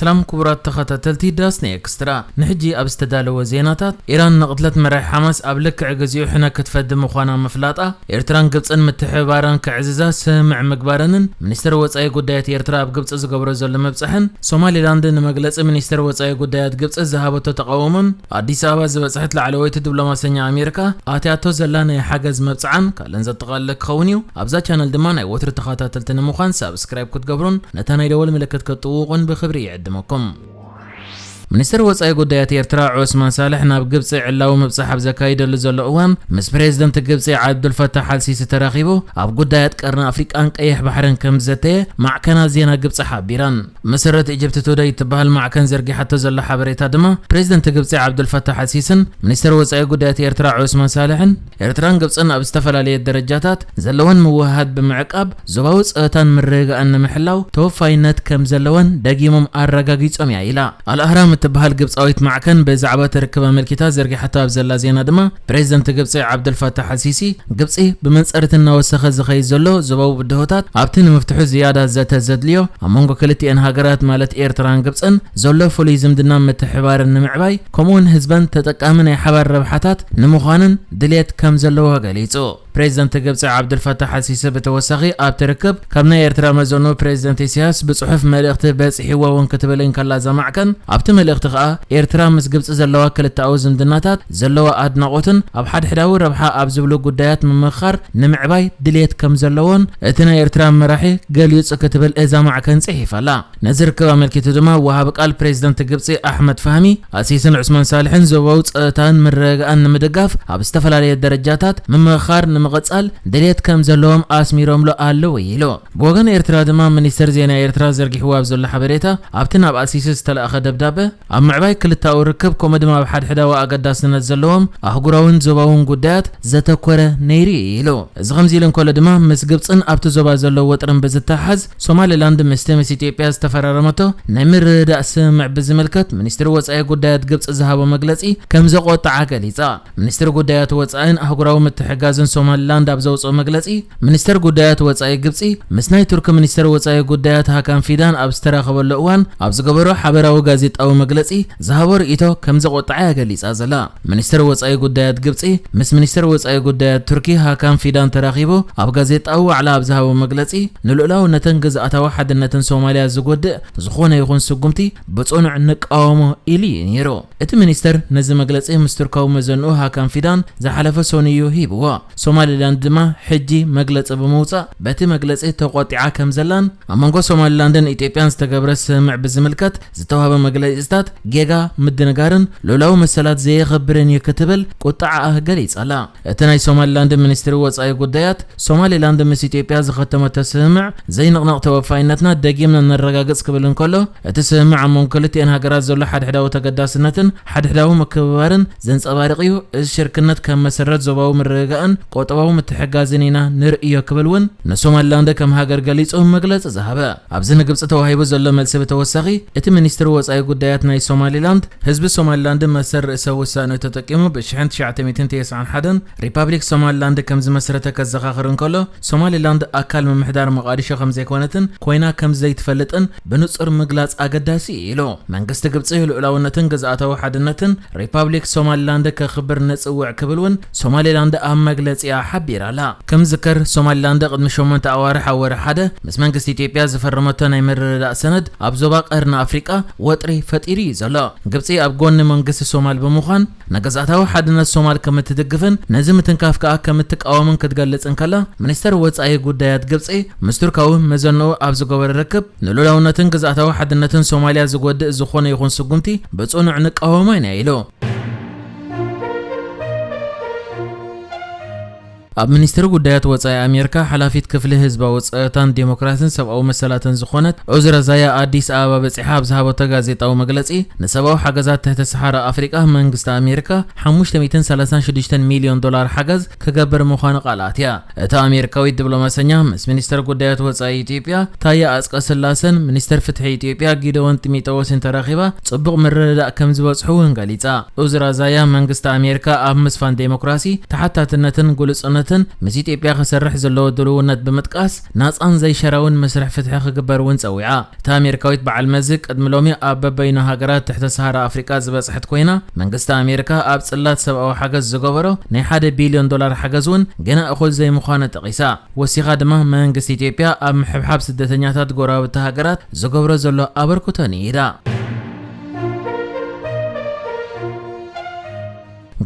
ሰላም ክቡራት ተኸታተልቲ ዳስኒ ኤክስትራ፣ ንሕጂ ኣብ ዝተዳለወ ዜናታት፣ ኢራን ንቕትለት መራሒ ሓማስ ኣብ ልክዕ ግዚኡ ሕነ ክትፈዲ ምዃና ምፍላጣ፣ ኤርትራን ግብጽን ምትሕብባረን ክዕዝዛ ስምምዕ ምግባረንን፣ ሚኒስትር ወጻኢ ጉዳያት ኤርትራ ኣብ ግብጺ ዝገብሮ ዘሎ ምብጻሕን፣ ሶማሊላንድ ንመግለጺ ሚኒስትር ወጻኢ ጉዳያት ግብጺ ዝሃበቶ ተቓውሞን፣ ኣዲስ ኣበባ ዝበጽሐት ላዕለወይቲ ዲፕሎማሰኛ ኣሜሪካ ኣትያቶ ዘላ ናይ ሓገዝ መብጽዓን ካልእን ዘጠቓለለ ክኸውን እዩ። ኣብዛ ቻነል ድማ ናይ ወትሩ ተኸታተልቲ ንምዃን ሳብስክራይብ ክትገብሩን ነታ ናይ ደወል ምልክት ክትጥውቑን ብኽብሪ ይዕድመኩም። ሚኒስትር ወጻኢ ጉዳያት ኤርትራ ዑስማን ሳልሕ ናብ ግብጺ ዕላዊ ምብጻሕ ኣብ ዘካይደሉ ዘሎ እዋን፣ ምስ ፕሬዝደንት ግብጺ ዓብዱልፈታሕ ኣልሲሲ ተራኺቡ ኣብ ጉዳያት ቀርኒ ኣፍሪቃን ቀይሕ ባሕርን ከም ዝዘተየ ማዕከናት ዜና ግብጺ ሓቢረን። መሰረት ኢጅፕት ቱደይ እትበሃል ማዕከን ዘርጊሓቶ ዘሎ ሓበሬታ ድማ፣ ፕሬዝደንት ግብጺ ዓብዱልፈታሕ ኣልሲስን ሚኒስትር ወጻኢ ጉዳያት ኤርትራ ዑስማን ሳልሕን፣ ኤርትራን ግብጽን ኣብ ዝተፈላለየ ደረጃታት ዘለወን ምውህሃድ ብምዕቃብ፣ ዞባዊ ጸጥታን ምርግጋእን ንምሕላው ተወፋይነት ከም ዘለወን ደጊሞም ኣረጋጊጾም እያ ኢላ። ኣልኣህራም እትበሃል ግብጻዊት ማዕከን ብዛዕባ እቲ ርክብ ኣመልኪታ ዘርጊሓቶ ኣብ ዘላ ዜና ድማ፣ ፕሬዝደንት ግብጺ ዓብደልፋታሕ ኣልሲሲ፣ ግብጺ ብመንጸርት እናወሰኸ ዝኸይድ ዘሎ ዞባዊ ብድሆታት ኣብቲ ንምፍትሑ ዝያዳ ዘተ ዘድልዮ፣ ኣብ መንጎ ክልቲኤን ሃገራት ማለት ኤርትራን ግብጽን ዘሎ ፍሉይ ዝምድና ምትሕባርን ንምዕባይ፣ ከምኡውን ህዝበን ተጠቃሚ ናይ ሓባር ረብሓታት ንምዃንን ድልየት ከም ዘለዎ ገሊጹ። ፕሬዝደንት ግብጺ ዓብዱልፈታሕ ኣልሲሲ ብተወሳኺ ኣብቲ ርክብ ካብ ናይ ኤርትራ መዘኑ ፕሬዝደንት ኢሳያስ ብጽሑፍ መልእኽቲ በጺሕዎ እውን ክትብል እንከላ እዛ ማዕከን፣ ኣብቲ መልእኽቲ ከኣ ኤርትራ ምስ ግብጺ ዘለዋ ክልተኣዊ ዝምድናታት ዘለዋ ኣድናቖትን ኣብ ሓድሕዳዊ ረብሓ ኣብ ዝብሉ ጉዳያት ምምኽኻር ንምዕባይ ድልየት ከም ዘለዎን እቲ ናይ ኤርትራ መራሒ ገሊጹ ክትብል እዛ ማዕከን ጽሒፋ ኣላ። ነዚ ርክብ ኣመልኪቱ ድማ ወሃቢ ቃል ፕሬዝደንት ግብጺ ኣሕመድ ፋህሚ፣ ኣልሲስን ዑስማን ሳልሕን ዞባዊ ጸጥታን ምርግጋእን ንምድጋፍ ኣብ ዝተፈላለየ ደረጃታት ምምኽኻር ንምቕጻል ድልየት ከም ዘለዎም ኣስሚሮምሉ ኣለዉ ኢሉ። ብወገን ኤርትራ ድማ ሚኒስተር ዜና ኤርትራ ዘርጊሕዎ ኣብ ዘሎ ሓበሬታ፣ ኣብቲ ናብ ኣልሲሲ ዝተላእኸ ደብዳበ ኣብ ምዕባይ ክልተኣዊ ርክብ ከምኡ ድማ ኣብ ሓድሕዳዊ ኣገዳስነት ዘለዎም ኣህጉራውን ዞባውን ጉዳያት ዘተኮረ ነይሩ ኢሉ። እዚ ከምዚ ኢሉ እንከሎ ድማ ምስ ግብጽን ኣብቲ ዞባ ዘሎ ወጥርን ብዝተሓዝ ሶማሊላንድ ምስቲ ምስ ኢትዮጵያ ዝተፈራረመቶ ናይ ምርድዳእ ስምምዕ ብዝምልከት ሚኒስትሪ ወጻኢ ጉዳያት ግብጺ ዝሃቦ መግለጺ ከም ዘቆጠዓ ገሊጻ። ሚኒስትሪ ጉዳያት ወጻኢን ኣህጉራዊ ምትሕጋዝን ሶማሊላንድ ኣብ ዘውጽኦ መግለጺ፣ ሚኒስተር ጉዳያት ወጻኢ ግብጺ ምስ ናይ ቱርኪ ሚኒስተር ወጻኢ ጉዳያት ሃካን ፊዳን ኣብ ዝተራኸበሉ እዋን ኣብ ዝገበሮ ሓበራዊ ጋዜጣዊ መግለጺ ዝሃቦ ርእይቶ ከም ዘቆጠዓ እያ ገሊጻ ዘላ። ሚኒስተር ወጻኢ ጉዳያት ግብጺ ምስ ሚኒስተር ወጻኢ ጉዳያት ቱርኪ ሃካን ፊዳን ተራኺቡ ኣብ ጋዜጣዊ ዋዕላ ኣብ ዝሃቦ መግለጺ፣ ንልኡላውነትን ግዝኣታዊ ሓድነትን ሶማልያ ዝጎድእ ዝኾነ ይኹን ስጉምቲ ብጽኑዕ ንቃወሞ ኢሉ እዩ ነይሩ። እቲ ሚኒስተር ነዚ መግለጺ ምስ ቱርካዊ መዘንኡ ሃካን ፊዳን ዝሓለፈ ሰኑይ እዩ ሂብዎ። ሶማሊላንድ ድማ ሕጂ መግለጺ ብምውጻእ በቲ መግለጺ ተቖጢዓ ከም ዘላን ኣብ መንጎ ሶማሊላንድን ኢትዮጵያን ዝተገብረ ስምምዕ ብዝምልከት ዝተዋህበ መግለጺታት ጌጋ፣ ምድንጋርን ልኡላዊ መሰላት ዘየኽብርን እዩ ክትብል ቁጥዓኣ ገሊጻ ኣላ። እቲ ናይ ሶማሊላንድ ሚኒስትሪ ወጻኢ ጉዳያት፣ ሶማሊላንድ ምስ ኢትዮጵያ ዝኸተመቶ ስምምዕ ዘይንቕነቕ ተወፋይነትና ደጊምና ነረጋግጽ ክብል እንከሎ፣ እቲ ስምምዕ ኣብ መንጎ ክልቲኤን ሃገራት ዘሎ ሓድሕዳዊ ተገዳስነትን ሓድሕዳዊ ምክብባርን ዘንጸባርቕ እዩ። እዚ ሽርክነት ከም መሰረት ዞባዊ ምርግጋእን ቁጠባዊ ምትሕግጋዝን ኢና ንርእዮ ክብል እውን ንሶማሊላንድ ከም ሃገር ገሊጹ መግለጺ ዝሃበ። ኣብዚ ንግብጺ ተዋሂቡ ዘሎ መልሲ ብተወሳኺ፣ እቲ ሚኒስትሪ ወጻኢ ጉዳያት ናይ ሶማሊላንድ፣ ህዝቢ ሶማሊላንድ መሰል ርእሰ ውሳኔኡ ተጠቂሙ ብ ሽሕን ትሽዓተ ሚእትን ተስዓን ሓደን ሪፓብሊክ ሶማሊላንድ ከም ዝመስረተ ከዘኻኽር እንከሎ፣ ሶማሊላንድ ኣካል ምምሕዳር ሞቓዲሾ ከም ዘይኮነትን ኮይና ከም ዘይትፈልጥን ብንጹር ምግላጽ ኣገዳሲ እዩ ኢሉ። መንግስቲ ግብጺ ልኡላውነትን ግዝኣታዊ ሓድነትን ሪፓብሊክ ሶማሊላንድ ከኽብር ንጽውዕ ክብል እውን ሶማሊላንድ ኣብ መግለጺኣ ሓቢራ ኣላ። ከም ዝከር፣ ሶማሊላንድ ቅድሚ ሸሞንተ ኣዋርሕ ኣብ ወርሒ ሓደ ምስ መንግስቲ ኢትዮጵያ ዝፈረመቶ ናይ ምርድዳእ ሰነድ ኣብ ዞባ ቀርኒ ኣፍሪቃ ወጥሪ ፈጢሩ እዩ ዘሎ። ግብጺ ኣብ ጎኒ መንግስቲ ሶማል ብምዃን ንግዝኣታዊ ሓድነት ሶማል ከም እትድግፍን ነዚ ምትንካፍ ከኣ ከም እትቃወምን ክትገልጽ እንከላ፣ ሚኒስተር ወጻኢ ጉዳያት ግብጺ ምስ ቱርካዊ መዘንኡ ኣብ ዝገበረ ርክብ፣ ንልኡላውነትን ግዝኣታዊ ሓድነትን ሶማልያ ዝጎድእ ዝኾነ ይኹን ስጉምቲ ብጽኑዕ ንቃወሞ ኢና ኢሉ። ኣብ ሚኒስትሪ ጉዳያት ወጻኢ ኣሜሪካ ሓላፊት ክፍሊ ህዝባዊ ጸጥታን ዴሞክራሲን ሰብኣዊ መሰላትን ዝኾነት ዑዝራ ዛያ ኣዲስ ኣበባ በጺሓ ኣብ ዝሃበቶ ጋዜጣዊ መግለጺ፣ ንሰብኣዊ ሓገዛት ትሕቲ ሰሓራ ኣፍሪቃ መንግስቲ ኣሜሪካ ሓሙሽተ ሚእትን ሰላሳን ሽዱሽተን ሚልዮን ዶላር ሓገዝ ክገብር ምዃኑ ቃል ኣትያ። እታ ኣሜሪካዊት ዲፕሎማሰኛ ምስ ሚኒስተር ጉዳያት ወጻኢ ኢትዮጵያ ታየ ኣጽቀስላሰን ሚኒስተር ፍትሒ ኢትዮጵያ ጊደዎን ጢሞቴዎስን ተራኺባ ጽቡቕ ምርድዳእ ከም ዝበጽሑ እውን ገሊጻ። ኡዝራ ዛያ መንግስቲ ኣሜሪካ ኣብ ምስፋን ዴሞክራሲ፣ ተሓታትነትን ግሉጽነትን ትን ምስ ኢትዮጵያ ክሰርሕ ዘለዎ ድልውነት ብምጥቃስ፣ ናጻን ዘይሸራውን መስርሕ ፍትሒ ክግበር እውን ጸዊዓ። እታ ኣሜሪካዊት በዓል መዚ ቅድሚ ሎሚ ኣብ በበይኑ ሃገራት ትሕተ ሰሃራ ኣፍሪቃ ዝበጽሐት ኮይና፣ መንግስቲ ኣሜሪካ ኣብ ጽላት ሰብኣዊ ሓገዝ ዝገበሮ ናይ ሓደ ቢልዮን ዶላር ሓገዝ እውን ገና እኹል ዘይምዃኑ ጠቒሳ። ወሲኻ ድማ መንግስቲ ኢትዮጵያ ኣብ ምሕብሓብ ስደተኛታት ጎረባብቲ ሃገራት ዝገብሮ ዘሎ ኣበርክቶ ንኢዳ።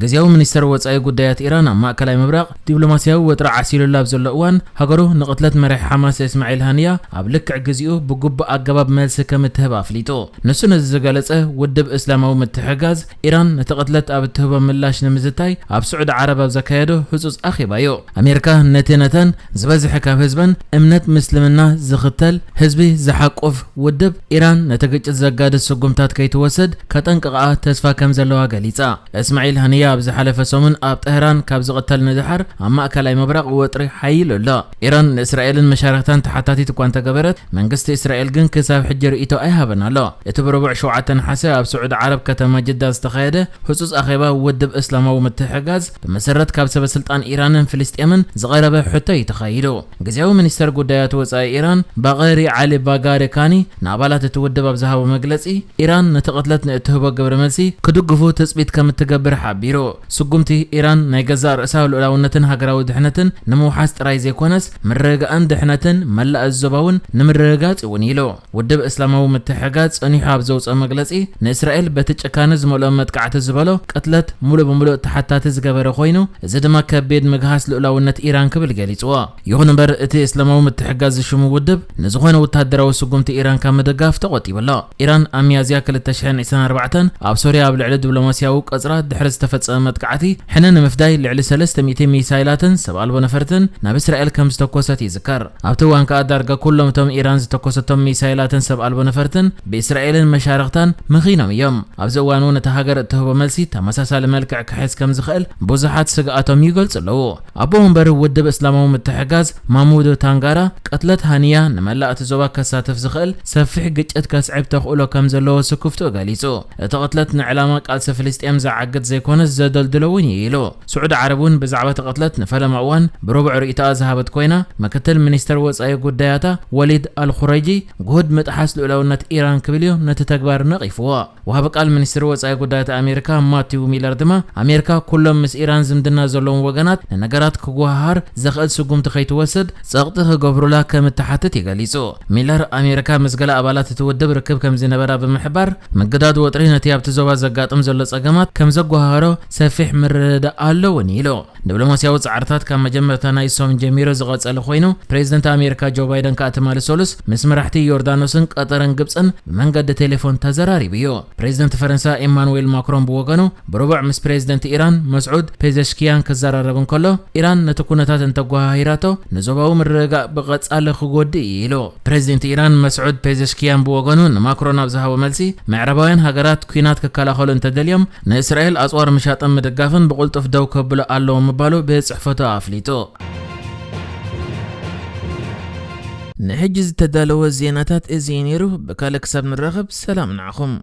ግዝያዊ ሚኒስተር ወጻኢ ጉዳያት ኢራን ኣብ ማእከላይ ምብራቕ ዲፕሎማስያዊ ወጥሪ ዓሲሉላ ኣብ ዘሎ እዋን፣ ሃገሩ ንቕትለት መራሒ ሓማስ እስማዒል ሃንያ ኣብ ልክዕ ግዜኡ ብግቡእ ኣገባብ መልሲ ከም እትህብ ኣፍሊጡ። ንሱ ነዚ ዝገለጸ፣ ውድብ እስላማዊ ምትሕጋዝ ኢራን ነቲ ቅትለት ኣብ እትህቦ ምላሽ ንምዝታይ ኣብ ስዑዲ ዓረብ ኣብ ዘካየዶ ህጹጽ ኣኼባ እዩ። ኣሜሪካ ነቲ ነተን ዝበዝሐ ካብ ህዝበን እምነት ምስልምና ዝኽተል ህዝቢ ዝሓቁፍ ውድብ፣ ኢራን ነቲ ግጭት ዘጋድድ ስጉምታት ከይትወስድ ከጠንቅቓ ተስፋ ከም ዘለዋ ገሊጻ። እስማዒል ሃንያ ኣብ ዝሓለፈ ሰሙን ኣብ ጠህራን ካብ ዝቕተል ንድሓር ኣብ ማእከላይ ምብራቕ ወጥሪ ሓይሉ ኣሎ። ኢራን ንእስራኤልን መሻርኽታን ተሓታቲት እኳ እንተገበረት፣ መንግስቲ እስራኤል ግን ክሳብ ሕጂ ርእይቶ ኣይሃበን ኣሎ። እቲ ብረቡዕ ሸውዓተ ነሓሰ ኣብ ስዑዲ ዓረብ ከተማ ጅዳ ዝተኻየደ ህጹጽ ኣኼባ ውድብ እስላማዊ ምትሕጋዝ ብመሰረት ካብ ሰበ ስልጣን ኢራንን ፍልስጤምን ዝቐረበ ሕቶ እዩ ተኻይዱ። ግዝያዊ ሚኒስተር ጉዳያት ወጻኢ ኢራን ባቐሪ ዓሊ ባጋሪ ካኒ ንኣባላት እቲ ውድብ ኣብ ዝሃቦ መግለጺ፣ ኢራን ነቲ ቅትለት ንእትህቦ ግብረ መልሲ ክድግፉ ትጽቢት ከም እትገብር ሓቢሩ። ስጉምቲ ኢራን ናይ ገዛእ ርእሳ ልኡላውነትን ሃገራዊ ድሕነትን ንምውሓስ ጥራይ ዘይኮነስ፣ ምርግጋእን ድሕነትን መላእ ዞባውን ንምርግጋጽ እውን ኢሉ። ውድብ እስላማዊ ምትሕጋዝ ጸኒሑ ኣብ ዘውጽኦ መግለጺ፣ ንእስራኤል በቲ ጭካነ ዝመልኦ መጥቃዕቲ ዝበሎ ቅትለት ሙሉእ ብሙሉእ ተሓታቲ ዝገበረ ኮይኑ፣ እዚ ድማ ከቢድ ምግሃስ ልኡላውነት ኢራን ክብል ገሊጽዎ። ይኹን እምበር፣ እቲ እስላማዊ ምትሕጋዝ ዝሽሙ ውድብ ንዝኾነ ወታደራዊ ስጉምቲ ኢራን ካብ ምድጋፍ ተቖጢቡ ኣሎ። ኢራን ኣብ ሚያዝያ ክልተ ሽሕን ዕስራን ኣርባዕተን ኣብ ሶርያ ኣብ ልዕሊ ዲፕሎማስያዊ ቀጽራ ድሕሪ ዝተፈጸመ መጥቃዕቲ፣ ሕነ ንምፍዳይ ልዕሊ ሰለስተ ሚእቲ ሚሳይላትን ሰብ ኣልቦ ነፈርትን ናብ እስራኤል ከም ዝተኮሰት ይዝከር። ኣብቲ እዋን ከኣ ዳርጋ ኩሎም እቶም ኢራን ዝተኮሰቶም ሚሳይላትን ሰብ ኣልቦ ነፈርትን ብእስራኤልን መሻርኽታን መኺኖም እዮም። ኣብዚ እዋን እውን እታ ሃገር እትህቦ መልሲ ተመሳሳሊ መልክዕ ክሕዝ ከም ዝኽእል ብዙሓት ስግኣቶም ይገልጹ ኣለዉ። ኣቦ ወንበር ውድብ እስላማዊ ምትሕጋዝ ማሙዱ ታንጋራ፣ ቅትለት ሃንያ ንመላእ እቲ ዞባ ከሳትፍ ዝኽእል ሰፊሕ ግጭት ከስዕብ ተኽእሎ ከም ዘለዎ ስክፍትኡ ገሊጹ። እቲ ቅትለት ንዕላማ ቃልሲ ፍልስጤም ዝዓግት ዘይኮነስ ዘደልድሎ እውን እዩ ኢሉ። ስዑዲ ዓረብ እውን ብዛዕባ እቲ ቅትለት ንፈለማ እዋን ብረቡዕ ርእይቶኣ ዝሃበት ኮይና፣ ምክትል ሚኒስተር ወጻኢ ጉዳያታ ወሊድ ኣልኹረጂ፣ ግሁድ ምጥሓስ ልኡላውነት ኢራን ክብል እዩ ነቲ ተግባር ነቒፍዎ። ወሃቢ ቃል ሚኒስትሪ ወጻኢ ጉዳያት ኣሜሪካ ማቲው ሚለር ድማ፣ ኣሜሪካ ኩሎም ምስ ኢራን ዝምድና ዘለዎም ወገናት ንነገራት ክጓሃሃር ዘኽእል ስጉምቲ ከይትወስድ ጸቕጢ ክገብሩላ ከም እትሓትት እዩ ገሊጹ። ሚለር፣ ኣሜሪካ ምስ ገለ ኣባላት እቲ ውድብ ርክብ ከም ዝነበራ ብምሕባር፣ ምግዳድ ወጥሪ ነቲ ኣብቲ ዞባ ዘጋጥም ዘሎ ጸገማት ከም ዘጓሃሃሮ ሰፊሕ ምርድዳእ ኣሎ እውን ኢሉ። ዲፕሎማስያዊ ጻዕርታት ካብ መጀመርታ ናይ ሶም ጀሚሩ ዝቐጸለ ኮይኑ፣ ፕሬዚደንት ኣሜሪካ ጆ ባይደን ከኣ ትማሊ ሰሉስ ምስ መራሕቲ ዮርዳኖስን ቀጠርን ግብጽን ብመንገዲ ቴሌፎን ተዘራሪቡ እዩ። ፕሬዚደንት ፈረንሳ ኤማኑዌል ማክሮን ብወገኑ፣ ብረቡዕ ምስ ፕሬዚደንት ኢራን መስዑድ ፔዘሽኪያን ክዘራረብ እንከሎ፣ ኢራን ነቲ ኩነታት እንተጓሃሂራቶ ንዞባዊ ምርግጋእ ብቐጻሊ ክጎድእ እዩ ኢሉ። ፕሬዚደንት ኢራን መስዑድ ፔዘሽኪያን ብወገኑ ንማክሮን ኣብ ዝሃቦ መልሲ፣ ምዕራባውያን ሃገራት ኲናት ክከላኸሉ እንተደልዮም፣ ንእስራኤል ኣጽዋር ምሻጥን ምድጋፍን ብቕልጡፍ ደው ከብሎ ኣለዎ ምባሉ ብጽሕፈቱ ኣፍሊጡ። ንሕጂ ዝተዳለወ ዜናታት እዚ እዩ ነይሩ። ብካልእ ክሳብ ንራኸብ ሰላም ንዓኹም።